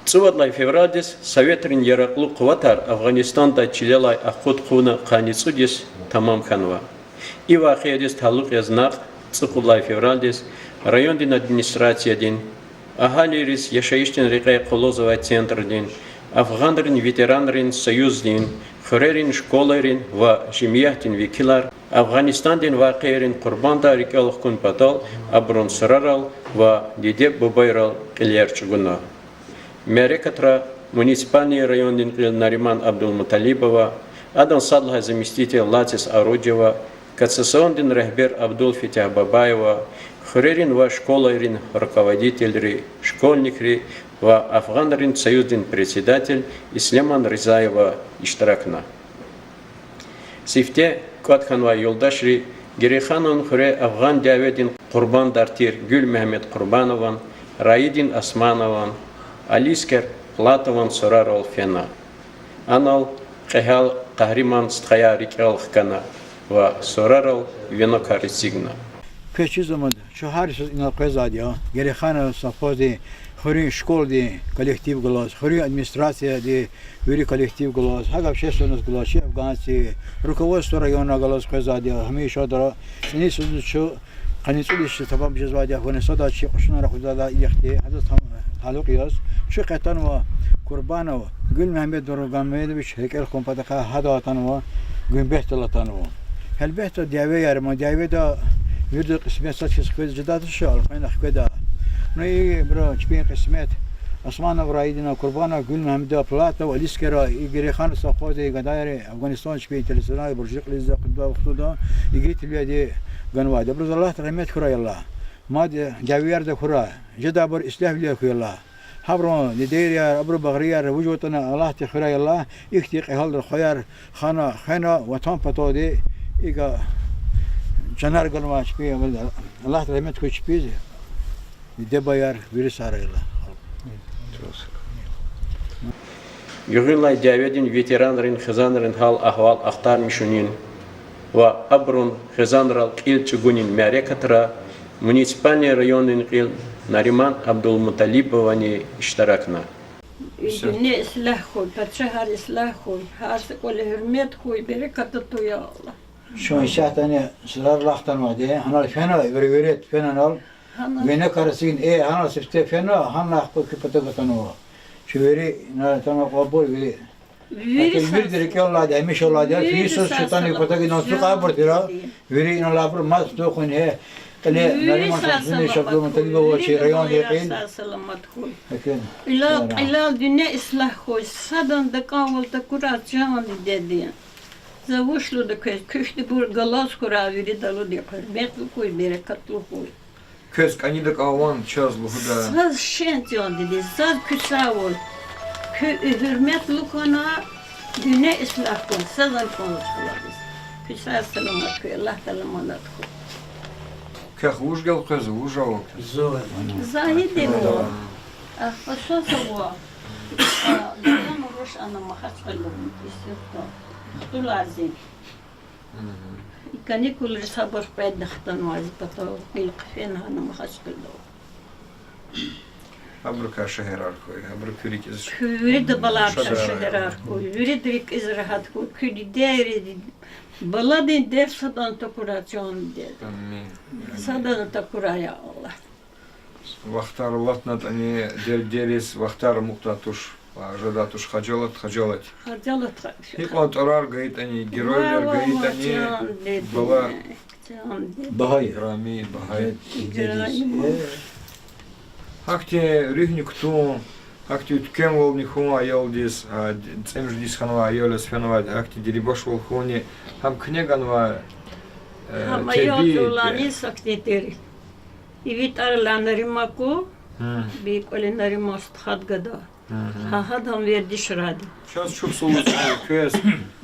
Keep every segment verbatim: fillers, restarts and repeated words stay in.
ЦӀувад лагьай февралдиз советрин яракьлу къуватар Афгъанистанда чилелай акъуд хъувуна къанни цӀуд йис тамам хьанва. И вакъиадиз талукь яз накь цӀукьуд лагьай февралдиз райондин администрациядин, агьалийриз яшайишдин рекьяй къуллугъзавай центрдин, афгъанрин ветеранрин союздин, хуьрерин школайрин ва жемиятдин векилар Афгъанистандин вакъиайрин къурбандар рикӀел хкун патал абурун сурарал ва диде-бубайрал кьилер чӀугуна. Мярекатра муниципальный райондин кьил Нариман Абдулмуталибова, адан сад лагьай заместитель Лацис Арудева, КЦСО-дин регьбер Абдул Фетягь Бабаева, хуьрерин ва школайрин руководительри, школьникри ва афгъанрин союздин председатель Ислеман Ризаева иштиракна. Сифте кӀватӀ хьанвай юлдашри Герейханован хуьре афгъан дяведин къурбандар тир Гуьлмегьамед Къурбанован, Раидин Османован, Алискер Платован сурарал фена. Анал кьегьал къагьриман стхаяр рикӀел хкана ва сурарал венокар эцигна. Квез чиз амад, чун гьар йисуз инал къвезвайди я, Герейханован совхоздин, хуьруьн школадин коллектив галаз, хуьруьн администрацияди вири коллектив галаз, гьакӀ общественность галаз, чи афганци, руководство района галаз къвезвайди я, гьамиша адара цӀинин йисуз чун къанни цӀуд йис тамам жезвайди я, гьуни сада чи кьушунар хуьзвайди я, ихьтин гьадаз там-, талукь яз. Чун къе атанва Курбанов Гуьлмегьамед Нурмагомедович рикӀел хкун патахъай, гьада атанва, гуьмбетдал атанва. Гьелбетда, дявеяр ма, дяведа вирида кьисмет са чиз хквез жедай туш, элкъвена хкведа. Ну, ибуру чпин кьисмет, Османов Раидина, Курбанов Гуьлмегьамеда, Платов Алискера, и Герейханован совхоздин гадайри Афгъанистанда чпин телесурари буржи кьилиз акъуддай вахтунда игитвилелди ганвайди. Абуруз Аллагьди рагьмет хьурай, Аллагь. Мад дявеярда хьурай. Жедайбур ислягьвилер хьуй, Аллагь. Гьабурун дидейрияр, абурун багърияр вуж аватӀани Аллагьди хуьрай, Аллагь. Ихьтин кьегьал рухваяр хана, хвена, Ватан паталди икӀ жанар ганвай чпин, Аллагьди рагьмет хьуй чпиз, диде-бубаяр вири сагърай, Аллагь. Гуьгъуьнлай дяведин ветеранрин хизанрин гьал-агьвал ахтармишунин ва абурун хизанрал кьил чӀугунин мярекатра муниципальный райондин кьил Нариман Абдулмуталибовани иштиракна. Дуьнья ислягь хьуй, пачагьар ислягь хьуй, гьар са кӀвале гьуьрмет хьуй, берекат атуй, я Аллагь. Чун исятдани сурар алахъ атанвайди, гьанал фена, вири, вири фена анал. Венокар эцигна, э, гьанал сифте фена, гьанал ахпа куь патав атанва. Чун вири, ина атанвай кьванбур вири. Вири вирида рикӀел алайди, гьамиша алайди, фейи йисуз чатани патав инал цукьайбур тира, вири инал абур мад тухун гье, кьиле Нариман Шамсудинович Абдулмуталибов авачир райондин кьил. Кьилел, кьилел дуьнья ислягь хьуй, садан дакӀанвал такурай, чан дидедин. За вуч лугьуда квез, куь хьтинбур галаз хьурай, вирида лугьудай, гьуьрметлу хьуй, берекатлу хьуй. Квез кӀани дакӀан ван чаз лугьуда. Заз шен, чан диде, заз куь сагъвал. Куь и гьуьрметлу хьана, дуьнья ислягь хьуй, сазан кӀанзавач хьуй лагьана. Куь сагъ-саламат хьуй, Аллагь Таала аманат хьуй. Квехъ вуж гелкъвезва, вуж ава квез? Загьидин ава. Ахпа ша сава. Дидедин руш ана Махачкъалада, институтда. Хтулар зи. И каникулриз гьабур къведна хтанвай зи патав, кьил хъфена гьана Махачкъалада. Гьабурукай шегьерар хьуй, гьабуру куь рикӀиз. Куь вирида балайрикай шегьерар хьуй, вирида рикӀиз рагьат хьуй, куь дидейри, баладин дерт садани такурай, чан диде. Амин. Садани такурай, я Аллагь. Вахтар алатнатӀани, дер-, дердериз вахтар амукьдай туш, ва жедай туш хажалат, хажалат. Хажалат, хажалат. Гьикьван тӀварар гайитӀани, геройлар гайитӀани, бала. Багьа я. Играми, багьа я. Гьахьтин руьгьни кутун, гьахьтин уьтквемвални хьун аялдиз, а, цӀемуьжуьдиз хьанвай аял яз фенвайди, гьахьтин дерибашвал хьунни, гьам куьне ганвай, э, гьам аялдиз тербия. Ивитар лагьай Нариман ку, бин кӀвале Нариман стхад гада. Гьа, гьадан вердишрайди. Чаз чухсагъул лугьуз квез,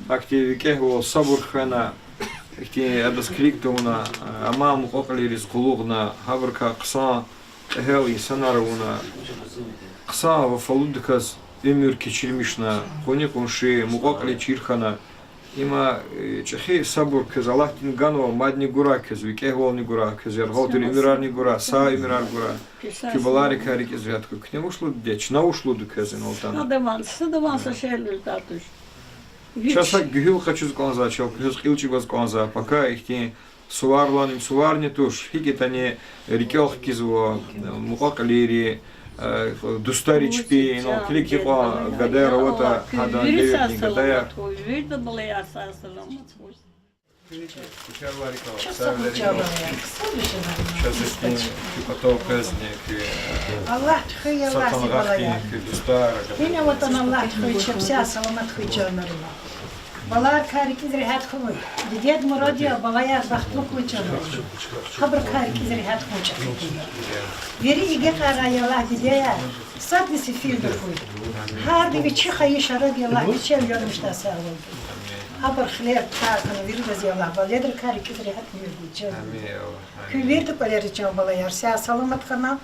гьахьтин викӀегьвал, сабур хвена, гьахьтин адаз килиг тавуна, амай мукьва-кьилийриз къуллугъна, гьабурукай хъсан кьегьал инсанар авуна, хъсан вафалудаказ уьмуьр кечирмишна, къуни-къунши, мукьва-кьили чир хьана, Има, э, чӀехи сабур квез, Аллагьдин ганвал мадни гурай квез, викӀегьвални гурай квез, яргъал тир уьмуьрарни гурай, сагъ уьмуьрар гурай. Куь баларикай рикӀиз регьят хьуй. Куьне вуч лугьуда, диде, чна вуч лугьуда квез инал атана? Садаван, садаван са шей лугьуз туш. Чаз са гуьгьуьл къачуз кӀанзавай чал, куьгьуьз кьил чӀугваз кӀанзавай, пака ихьтин суварлани, суварни туш, гьикӀ ятӀани рикӀел хкизва, мукьва-кьилийри, э, дустари чпи, инал килиг гьикьван гадаяр аватӀа, гьадан девирдин гадаяр. Чаз ихьтин куь патав къвезни, куь, э, са тангъахъни, куь дустар, гьина аватӀани Аллагь тухуй чеб, са саламат хьуй чанар. Баларикай рикӀиз регьят хьуй. Дидед мурад я, балаяр бахтлу хьуй чанар. Гьабурукай рикӀиз регьят хьуй чӀехи. Вири игекьарай Аллагь дидеяр садни сефилда хьуй. Гьарда вичи хайи шараб я Аллагь, вичел ярмишдай сагъвалди. Гьабур хилер тахьана виридаз я Аллагь, балайрикай рикӀиз регьят хьуй чан. Куь вирида кӀвалера чан балаяр са саламат хьана,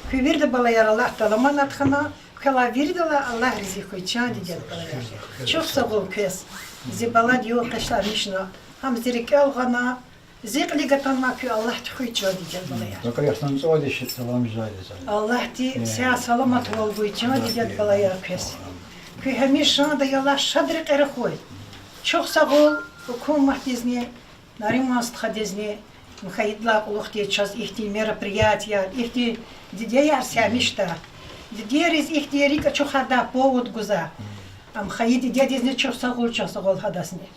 куь вирида балаяр Аллагь даламанат хьана, квелай виридалай Аллагь рази хьуй чан дидед балаяр. Чухсагъул квез, зи балади югъ-къешлай мишна, гьам зи рикӀел гъана, зи кьилив атанвай куь Аллагьди хуьй чан дидед балаяр. Аллагьди са саламатвал гуй чан дидед балаяр квез. Куь гьамиша шанда я Аллагь, шад рекьера хьуй. Чухсагъул гьукуматдизни, Нариман стхадизни, ам хьайидалай кьулухъди чаз ихьтин мероприятияр, ихьтин дидеяр сямишда. Дидейриз ихьтин рикӀ ачухардай повод гузва. Ам хайи дидедизни чухсагъул, чухсагъул гьадазни.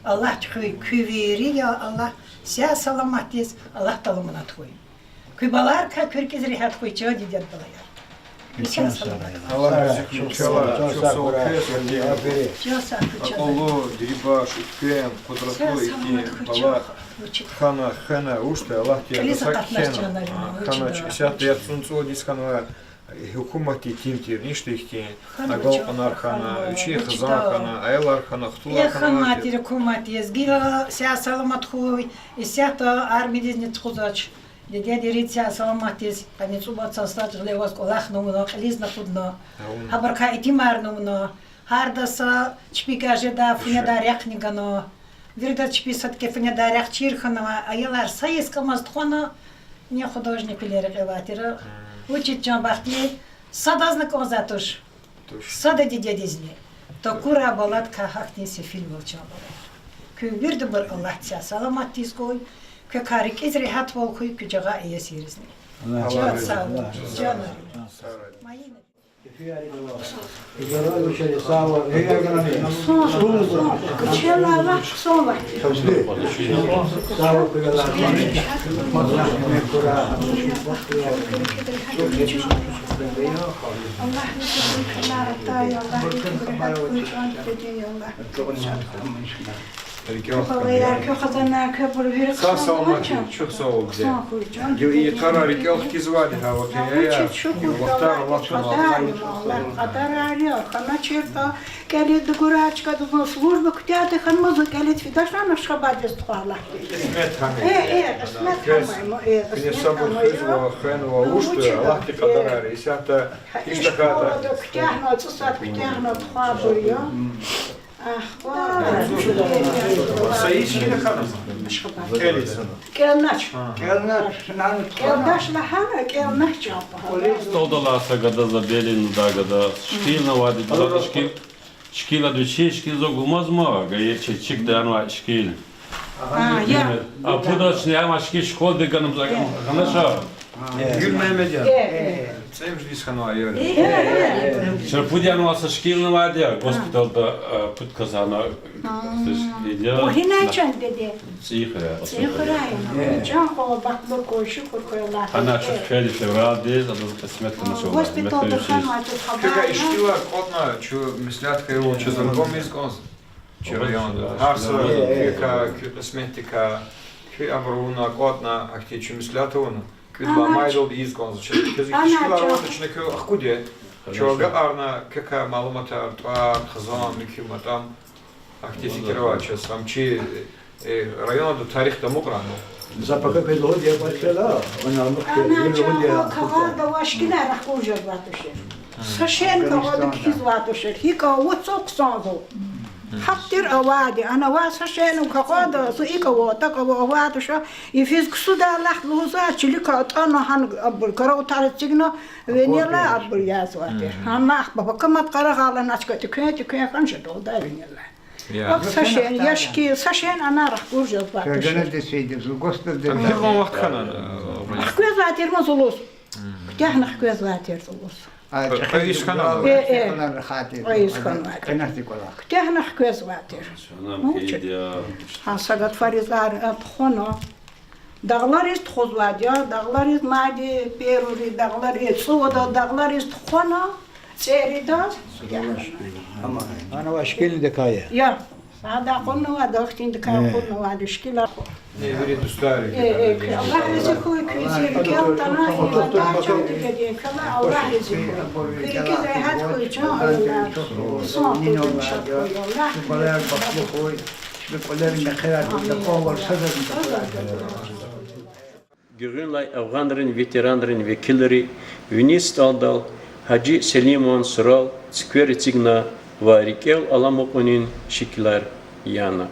Аллагьди хуьй куь вири, я Аллагь, са саламатдиз Аллагь даламанат хьуй. Куь баларикай куь рикӀиз регьят хьуй чан дидед балаяр. Аллагь рази хьуй квелай, чухсагъул квез, акьуллу, дерибаш, уьтквем, къудратлу ихьтин бала хьана, хвена, вучда Аллагьди кьилиз акъатна кхьена, хьанач. Исятда яхцӀурни цӀуд йис хьанва, гьукуматди итим тир, ништа ихьтин агалкьунар хьана, вичин хизан хьана, аялар хьана, хтулар хьана. Гьукуматдиз гила са саламат хьуй, исятда армиядизни тухузвач. Дидеди вири са саламатдиз, къанни цӀувад йисан стаж гъиле аваз кӀвалахна авуна, кьилизни акъудна. Гьабурукай итимарни авуна. Гьарда са чпикай жедай фу недай рехъни гана. Виридаз чпи сад кефи недай рехъ чир хьана, аялар са йис кӀамаз тухвана, не художниквиле рекье авай тир. Вучиз чан бахтли, садазни кӀанзавай туш. Сада дидедизни. Такурай баладикай гьахьтин сефилвал чан балаяр. Куьн виридабур Аллагьди са саламатдиз гуй, квекай рикӀиз регьятвал хьуй куь жагъай иесиризни. Чан сагъ, чан. Аллагь, куь регьят хьуй чан дидедин, я Аллагь. РикӀел хкана. Балаяр, куь хизанар, куь абур вири хъсан хьуй чан. Чухсагъул, диде. Гила и йикъара рикӀел хкизвайди гьа вакъиаяр. Вахтар Аллагьди кьадар я, Аллагьдин кьадарар я, хьаначиртӀа, кӀелиз дугурай чкадал служба куьтягьда хьанмаза кӀелиз фида, ша Ашхабадиз тухвай Аллагьди. Кьисмет хьанва. Э, э, кьисмет хьанва, э, кьисмет хьанва, я. Куьне сабур хуьзва, хвенва, вучда Аллагьдин кьадарар я. Исятда гьич тахьайтӀа куьтягьна, цӀусад куьтягьна тухвайбур я. Ахпа. Са йис хьана хьана? КӀелиз. КӀелнач. КӀелнач, нана. КӀелдач лагьана, кӀелнач чапа. Столдалай са гада, за белиндай гада, шикилнавайди, шикил, шикилдиз вичи шикилзавай гумаз ма, гайи чи чикдай анвай шикил. А, я. А пуд чна ама шикил школадиз ганвай, гана ша. Гуьлмегьамед я. Э, э. ЦӀемуьжуьд йис хьанвай аял. Э, э. Чна пуд январда са шикилнавайди я, госпитальда, а, пуд кас ана. А. О, гьинай чан, диде? ЦӀийи хуьряй. ЦӀийи хуьряй. Э. Чан хва бахтлу хьуй, шукур хьуй Аллагьдиз. Ана чу хвели февралдиз, адаз кьисмет хьана чу. Госпитальда хьанвай чу хабар. Квекай иштираквал кьватӀна, чун меслят хьайила, чун знакомый хьиз кӀанзава. Чи районда. Гьар са куь, куь кьисметдикай, куь абур авуна, кӀватӀна, ахьтин чун меслят авуна. КӀуьд лагьай майдалди ийиз кӀанзава. Чна квез иштираквал аватӀа, чна квел ахкъуди. Чун агакьарна, квекай малуматар, тӀвар, хизан, муькуь матӀам. Ахьтин фикир авай чаз, ам чи, э, районда тарих дамукьрай. За пака квез лугьуди я, квачела, вуна амукьте, ана вил чан лугьуди я, кагъарда авай шикилар ахкъуз жезвай тушир. Са шейни кагъарда кхьизвай тушир. ГьикӀ аватӀа хъсанзава. Гьахьтин авайди, ана авай са шейни квахьда, зун икӀ ава, тӀакӀ ава, авайди ша, йифиз ксудайла лугьузва, чилик атӀана гьана абур, каравай тар эцигна, винелай абур язвайди. Гьана ахпа пакамат къарагъайла начка тӀуьквен, тӀуьквен хьана жедалда винелай. Ах са шейни, я шикил, са шейни ана рахкур жезвайди. Сергене десейди, зу госто де. Гьикьван вахт хьана? Хквезвай тир ма зулуз. Куьтягьна хквезвай тир зулуз. Кьве йис хьана? Э, э. Кьве йис хьанвай тир. Къенахди кӀвалах. Куьтягьна хквезвай тир. Гьа са гатфариз тухвана. Дагълариз тухузвайди я, дагълариз мадни, первый дагълари, цӀувада дагълариз тухвана, цӀеридаз. Ана авай шикилдикай я. Я. Сада акъуднавайди, ахьтиндикай акъуднавайди шикилар. Вири дустари. Э, э, куь Аллагь рази хьуй, куь зи рикӀел атана, и ватан чандин дидедин квелай Аллагь рази хьуй. Куь рикӀиз регьят хьуй, чан Аллагь. Хъсан хьуй, шад хьуй, Аллагь. Чпин кӀвалер бахтлу хьуй, чпин кӀвалерин мехъерар гуй, дакӀанвал садазни таквар. Гуьгъуьнлай афгъанрин ветеранрин векилри вини СтӀалдал Гьажи Селиман сурал цуьквер эцигна ва рикӀел аламукьунин шикилар яна.